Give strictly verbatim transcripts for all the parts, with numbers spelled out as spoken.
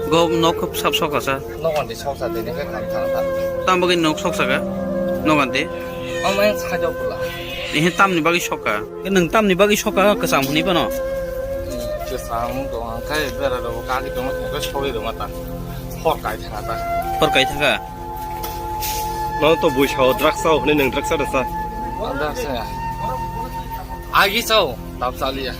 Go nok sap sok asa. Noganti sok sa tini ke kam thang thang. Tam bagwi nok sok saka? Noganti? Ang main sa jok pula. Ihe tamni bagwi soka? Ke nang tamni bagwi soka kwcham hwnwi bono? Kwcham do ang khai bera do ka ki do ma ko soi do ma ta. Hor kai thang ta. Hor kai thang ka? No to bui sao drugs sao hwnwi nang drugs sa da sa. Drugs sa. Agi sao tap sa liya.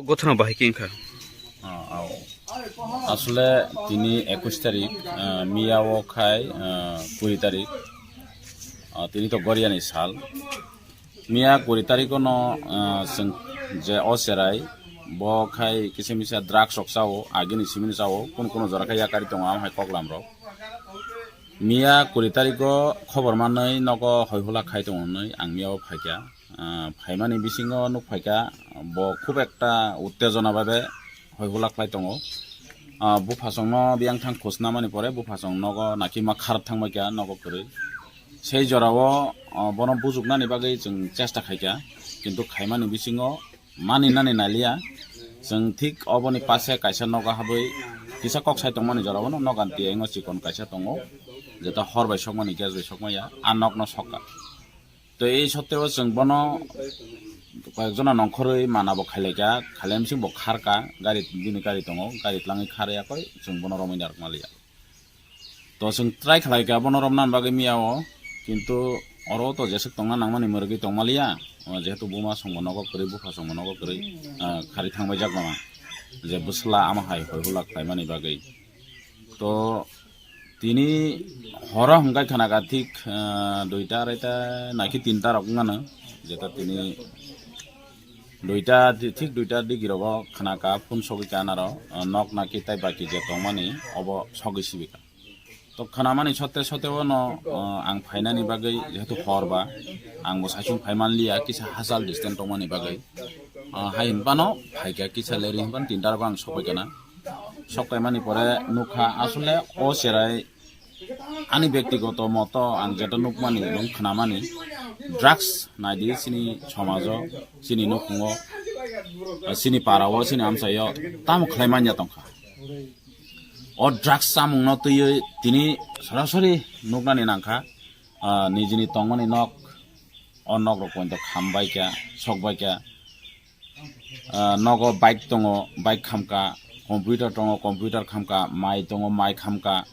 Gothana bahai khe wngkha. Ah, ao. Asole tini ekush tarik, ah, miya o khai, ah, kuri tarik. Ah, tini to Goriani sal. Miya kuri tarik o no, ah, chwng je o cherai, bo khai kisa misa drugs rok chao, agini simini chao, kunu kunu jora khe yakari tongo, amo hai koklam rok. Miya kuri tarik o khobor manwi nogo hoi hula khai tongo hwnwi ang miya o phaikha. Ah, phaimani bisingo nuk phaikha, bo khub ekta uttejona babe hoi hula khlai tongo. Ah, buphasongno biyang thang khosna mani pore buphasong nogo naki ma kharap thang baikha nogo kwrwi. Sei jorao, ah, bono bujuknani bagwi chwng chesta khaikha, kintu khaimani bisingo mani nani naliya. Chwng thik oboni pase kaisa nogo habwi kisa kok sai tongmani jorao no noganti engo chikon kaisa tongo, jeta hor bai sokmani gas bai sokmaya, a nokno sokka. Tei ei sotteo chwng bono koyekjona nongkhorwi manabo khailaikha, khailai bising bo kharka, gari bini gari tongo, gari twlangwi kharwi yakoi chwng bono romwi narwk manliya. To chwng try khlaikha bono romna bagwi miyao, kintu oro to jeswk tongna nangmani mwrwgwi tongmaliya, o jehetu buma songbo nogo kwrwi, bupha songbo nogo kwrwi, ah, khari thangbaijak mama, je bwsla ama hai hoi hula khlaimani bagwi. To tini horo hwnkhe khnakha thik, ah, duita araita naikhe tinta rok wngmano, jeta tini duita di-, thik duita digi rogo khnakha phone sogwi ka anaro, ah, nok naki tai baki je tongmani obo sogwi sibika. To khnamani sotte sotte ono, ah, ang phainani bagwi jehetu hor ba, ang bo saichung phaimanliya kisa hachal distance tongmani bagwi. Ah, hai hinphano phaikha kisa leri hinphano tinta rogo ang sogwi kana. Sok paimani pore nukha asole o cherai ani bektigoto moto ang jeto nukmani, nwng khnamani drugs naidi chini somajo, chini nukhungo, chini parao, chini amchaio tamo khlai manya tongkha. O drugs chamungno twiwi tini sorasori nuknani nangkha, ah, nijini tongmani nok, o nok rok poito khambaikha, sokbaikha. Ah, nogo bike tongo, bike khamka, computer tongo, computer khamka, mai tongo, mai khamka.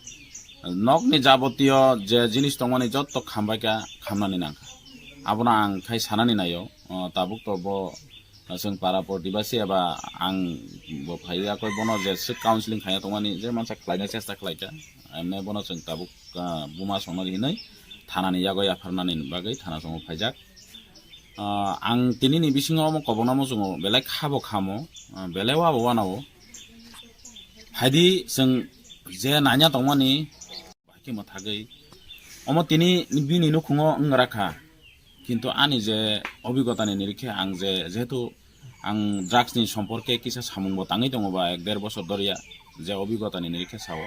Nokni jabotiyo je jinis tongmani jotto khambaikha, khamnani nangkha. Abono ang khai sanani naio, ah, tabuk to bo, ah, chwng para pordibasi eba ang bo phaiwi yakoi bono je swk counseling khaina tongmani je mansa khlaina chesta khlaikha. Emne bono chwng tabuk, ah, buma songno hinwi thanani yago yapharnani bagwi thana songo phaijak. Ah, ang tini ni bisingo omo kobokna muchungo belai kha bo khamo, ah, belai wa bo wanao. Haidi chwng je nanya tongmani, bahai khe mwthagwi. Omo tini bini nukhungo wng gra kha. Kintu ani je obhigota ni nirikhe ang je, jehetu ang drugs ni somporke kisa samung bo tangwi tongo ba ek der bosor doriya, je obhigota ni nirikhe sao.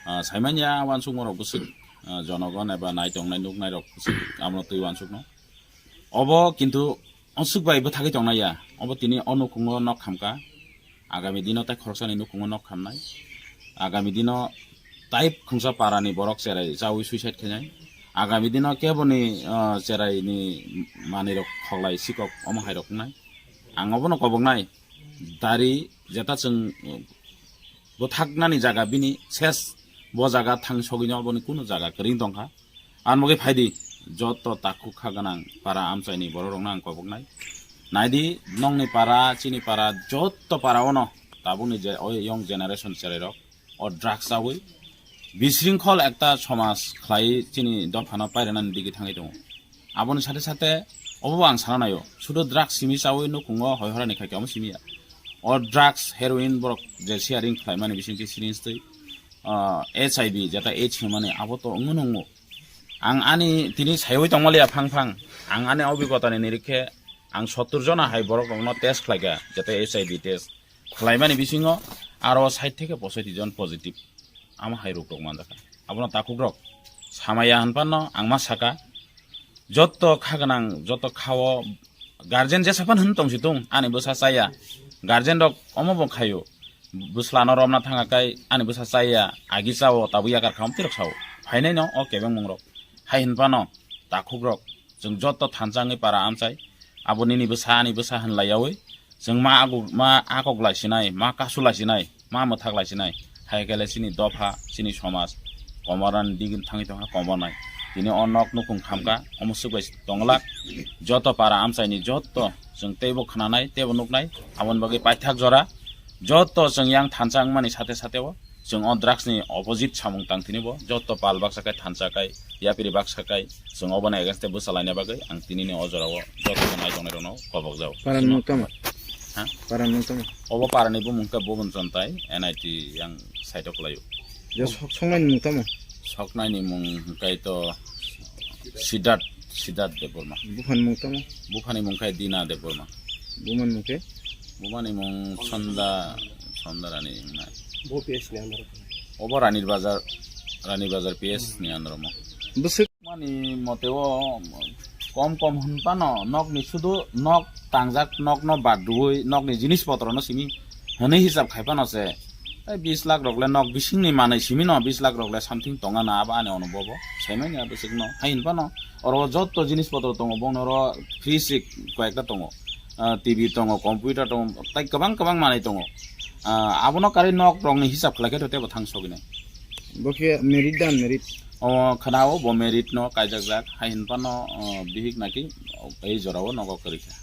Ah, saimanya wansukma rok bwswk, ah, jonogon eba naitongnai nuknai rok bwswk abono twi wansukno. Obo kintu Osuk bai bwthagwi tongnai ya, obo tini o nukhungo nok khamkha. Agami dino tai khoroksani nukhungo nok khamnai. Agami dino tai khungsa parani borok cherai chawi suicide khainai. Agami dino keboni, ah, cheraini manwirok khoklai sikok omo hairok wngnai. Ang obono koboknai. Dari jeta chwng, uh, bwthaknani jaga bini ses, bo jaga thang sogwino boni kunu jaga kwrwng tongkha. Ang bagwi phaidi, joto takhuk kha gwnang para amchaini bororokno ang koboknai. Naidi, nokni para, chini para, joto para ono tabukni je o young generation cherairok o drugs chawi bisringkhol ekta somaj khlai chini dophano pairanani digi thangwi tongo. Aboni sate sate obo ang sana naio, sudu drugs simi chawi nukhungo hoi horani khaikhe omo simi ya. O drugs, heroin borok je sharing khlaimani bisingtwi syringe twi, ah, H I V jeta AIDS hwnmani abo to wngno nungo. Ang ani tini saiwi tongmaliya phang phang, ang ani obigotani nirikhe ang sottur jona hai borok rokno test khlaikha, jeta H I V test khlaimani bisingo aro sait theke posoiti jon positive. Amo hai rok rok manjakha. Abono takhuk rok samaya hinphano ang ma saka, jotto kha gwnang, jotto khao guardian jesa phan hin tong si tung, ani bwsa chaya. Guardian rok omo bo khaio. Bwslano romna thanga kai ani bwsa chaya, agi chao, tabuk yakar kha, amtwi rok sao. Phainai no o kebeng mung rok. Hai hinphano takhuk rok, chwng jotto thansa wngwi para amchai. Abo nini bwsa, ani bwsa hinlai yaui. Chwng ma agu-, ma akok lai sinai, ma kasu lai sinai, ma mwthak lai sinai. Hai khe le chini dopha, chini somaj komornani digini thangwi tongkha komornai. Tini o nok nukhung khamkha, omo swk bai tonglak. Joto para amchaini joto chwng teibo khwnanai, teibo nuknai. Aboni bagwi paithak jora joto chwng yang thansa wngmani sate sate o chwng o drugs ni opposite samung tang tini bo. Joto pal baksa kai thansa kai, yapiri baksa kai, chwng obono against tei bwsa laina bagwi ang tini ni o jora o joto nai tongnai rokno kobok jao. Paran mung tamo? Ha? Paran mung tamo? Obo parani bumung khe Bobon Chontai, N I T yang side o kwlaio. Je sok songnai mung tamo? Soknai ni mung hwnkhe to Siddharth, Siddharth Debbarma. Buphani mung tamo? Buphani mung khe Dina Debbarma. Bumani mung khe? Bumani mung Sonda, Sonda Rani wngnai. Bo P S ni under o. Obo Ranir Bazar, Ranir Bazar P S ni under o mo. Bwswk? Mani mote o kom kom hwn phano nokni sudu nok tangjak, nokno bad rwui nokni jinis potrono simi hwnwi hisab khai phano se. Tei bis lakh rok le nok bisingni manwi simi no, bis lakh rok le something tonga na abo ani onubobo. Saimanya bwswkno. Hai hwn phano oro jotto jinis potro tongo, bono oro fridge koyekta tongo. Ah, T V tongo, computer tongo, tei kwbang kwbang manwi tongo. Ah, abono karwi nok rokni hisab khlai khe to tebo thang sogwi nai. Bo khe married da unmarried? O khna o bo married no kaijakjak, hai hwn phano, o, bihik naki ei jora o nogo kwrwi kha.